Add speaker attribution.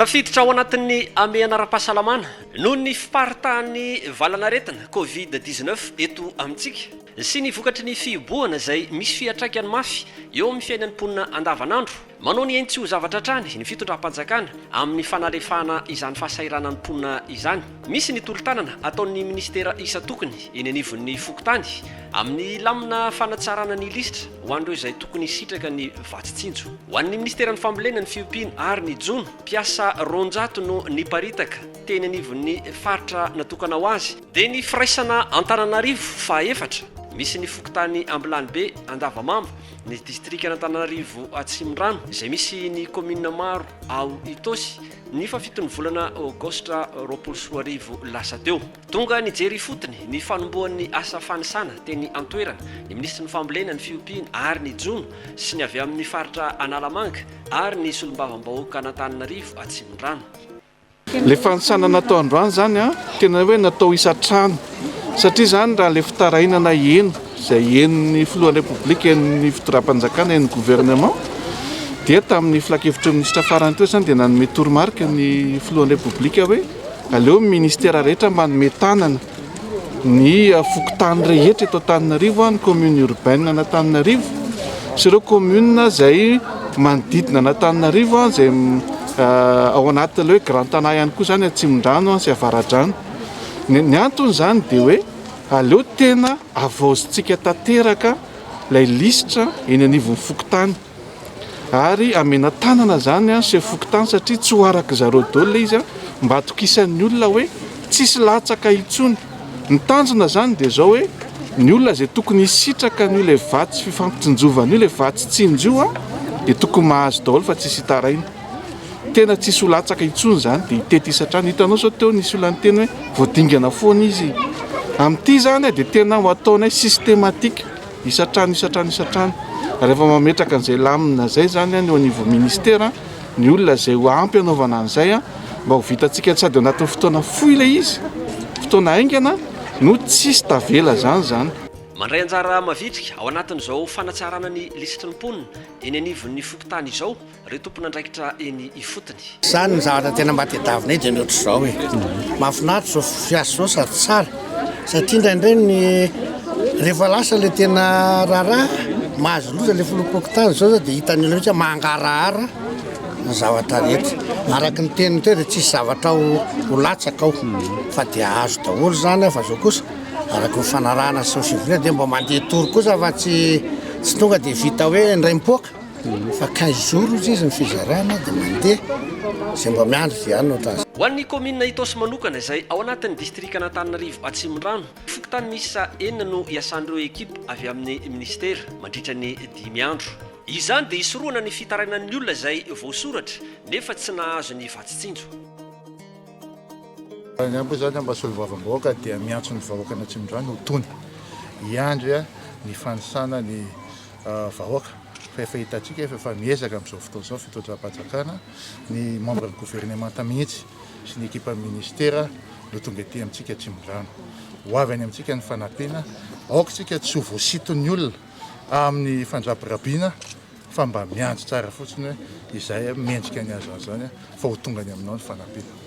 Speaker 1: Tafiditra ao anatin'ny hamehana ara-pahasalamana noho ny fiparitahan'ny valanaretina Covid 19 eto amintsika sy ny vokatry ny fihibohana izay misy fiantraikany mafy eo amin'ny fiainan'ny mponina andavanandro. Manao ny ainy tsy ho zavatra hatrany ny fitondram-panjakana amin'ny fanalefahana izany fahasahiranan'ny mponina izany. Misy ny tolo-tanana ataon'ny minisitera isan-tokony eny anivon'ny fokontany amin'ny lamina fanatsarana ny lisitra ho an'ireo izay tokony hisitraka ny vatsy tsinjo. Ho an'ny minisiteran'ny Fambolena, ny Fiompiana ary ny Jono, mpiasa 200 no niparitaka teny anivon'ny faritra natokana ho azy, dia ny firaisana Antananarivo fahaefatra, misy ny fokontany Ambilanibe, Andavamamba, ny distrikan'Antananarivo Atsimondrano, izay misy ny kaominina maro ao Itaosy, ny fahafiton'ny volana aogositra 2020 lasa teo. Tonga nijery ifotony ny fanombohan'ny asa fanisana teny an-toerana ny minisitry ny Fambolena, ny Fiompiana ary ny Jono sy ny avy amin'ny faritra Analamanga ary ny solombavambahoakan'Antananarivo Atsimondrano.
Speaker 2: Ilay fanisana natao androany izany an, tena hoe natao isan-trano satria izany raha ilay fitarainana heno izay henon'ny filohan'ny Repoblika, henon'ny fitondram-panjakana, henon'ny gouvernement dia tamin'ny filankevitry ny minisitra farany teo izany dia nanome toromarika ny filohan'ny Repoblika hoe aleo ny ministera rehetra manome tanana ny fokontany rehetra eto Antananarivo, ny commune urbaine an'Antananarivo sy ireo commune izay manodidina an'Antananarivo izay ao anatin'ilay hoe grand Tana ihany koa izany Atsimondrano sy Avaradrano. Ny antony izany dia hoe aleo tena havaozintsika tanteraka ilay lisitra eny anivon'ny fokontany ary amena tanana izany ny sefo fokontany satria tsy ho araka zareo daholo ilay izy mba hatokisan'ny olona hoe tsisy latsaka intsony. Ny tanjona izany dia izao hoe ny olona izay tokony hisitraka an'io ilay vatsy fifampitsinjovana io, ilay vatsy tsinjo io dia tokony mahazo daholo fa tsisy hitaraina. Tena tsisy ho latsaka intsony izany dia hitety isan-trano. Hitanao izao teo nisy olona niteny hoe voadingana foana izy. Amin'ity izany dia tena ho ataonay systématique isan-trano isan-trano isan-trano. Rehefa mametraka an'izay lamina izay izany ny eo anivon'ny ministera, ny olona izay ho ampy hanaovana an'izay mba ho vitantsika sady ao anatin'ny fotoana fohy ilay izy, fotoana haingana no tsisy tavela izany izany.
Speaker 1: Mandray anjara mavitrika ao anatin'izao fanatsarana ny lisitry ny mponina eny anivon'ny fokontany izao ireo tompon'andraikitra eny ifotony.
Speaker 3: Izany ny zavatra tena mba tediavinay dia ny ohatr'izao e. Mahafinaritra izao fiasa izao sady tsara satria indraindray ny rehefa lasa ilay tena raharaha mahazo loza ilay filoham-pokontany izao zao dia hitan'ny olona mihitsy hoe mangarahara ny zavatra rehetra. Araka ny teniny teo dia tsisy zavatra ho ho latsaka ao fa dia azo daholo izany fa izao kosa araka ny fanarahana sy ny fivoriana dia mba mandeha tour kosa fa tsy tsy tonga dia vita hoe indray mipoaka. Fa 15 jours ozy izy ny fizarana dia mandeha izay mba miandry dia any ohatran'izay.
Speaker 1: Ho an'ny kaominina Itaosy manokana izay ao anatin'ny distrikan'Antananarivo Atsimondrano, fokontany miisa enina no hiasan'ireo ekipa avy amin'ny minisitera mandritra ny dimy andro. Izany dia hisorohana ny fitarainan'ny olona izay voasoratra nefa tsy nahazo ny vatsy tsinjo.
Speaker 4: Ny ahy moa izany mba solombavambahoaka dia miantso ny vahoakan'Atsimondrano ho tony hiandry ny fanisana ny vahoaka fa efa hitantsika efa efa miezaka amin'izao fotoana izao fitondram-panjakana, ny membre ny governemanta mihitsy sy ny ekipan'ny ministera no tonga ety amintsika Atsimondrano. Ho avy any amintsika ny fanampiana, aoka isika tsy ho voasiton'ny olona amin'ny fandrabirabiana fa mba miandry tsara fotsiny hoe izay mendrika ny azo an'izany fa ho tonga any aminao ny fanampiana.